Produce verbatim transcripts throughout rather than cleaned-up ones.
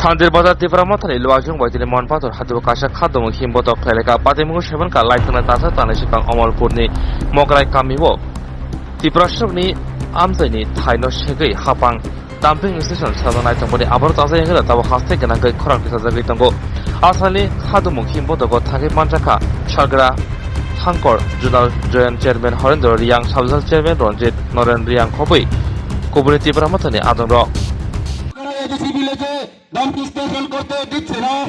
Sandir Bazar Tipra Mothani Luwajong Baitili Monpathor Hadu Kaisa Khadumung Himbotok Khlaileka Patimungo Sevenka Laithana Tasa Tanai Sikang Omolpurni Mokrai Kamio Tiprasrokni Amjaini Thaino Segwi Hapang Dumping Station Sajak Naitongmani Aboro Chajak Yangkha Tabo Haste Gwnangwi Khorang Tisajagwi Tongo. Asani Khadumung Himbotogo Thangwi Manjakha Sagra Thangkor Zonal Joint Chairman Horendro Riang, Sub Zonal Chairman Ranjit Noren Riang Khobwi Kubuni Tipra Mothani Adongrok. Dumping station korte dicche na.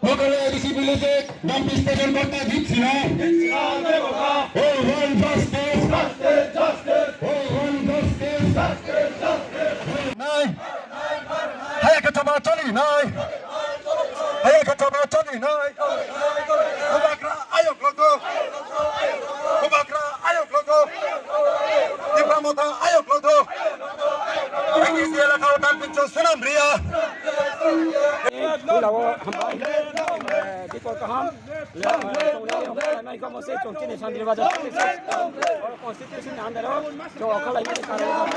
Mokrai A D C village-e dumping station korte dicche na. We want justice. We want justice. Nai. Haya khe thoma choli nai. Haya khe thoma choli nai. Bubagra ayok logo. Bubagra ayok logo. Tipra Motha ayok logo. English elaka o dumping choli sunam ria. Hello, hambai. Eh, Dipor kaham. Eh, chongnai rok khlaimani komo se chongchini Sandri Bazar. Oro constitution ni under o chong khlaimani karon.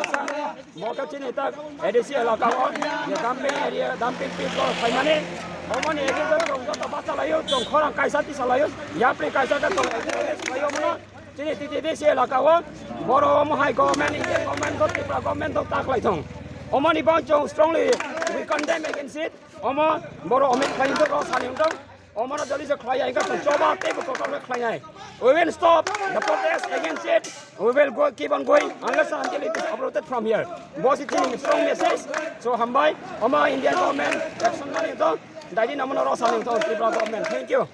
Bo khe chini tak A D C elaka o je dumping area, dumping pit o khlaimani. Omoni area o chong joto bachalaio, chong khorang kaisa tisalaio, yapri kaisa khe chong khlaio mono. Chini T T D C elaka o boro omo hai government, Indian government, Tripura government dok ta khlai thong. Omoni bo chong strongly we condemn against it. Omo boro omit khlai thong, ro sani thong. Omo no jodi je khlai ya, engka chong choba tei bo kotor khe khlai nai. We will stop the protest against it. We will go, keep on going unless and until it is uprooted from here. Bo si chini strong message. So hambai, omo Indian government action nani thong. Daidi namono ro sani thong Tripura government. Thank you.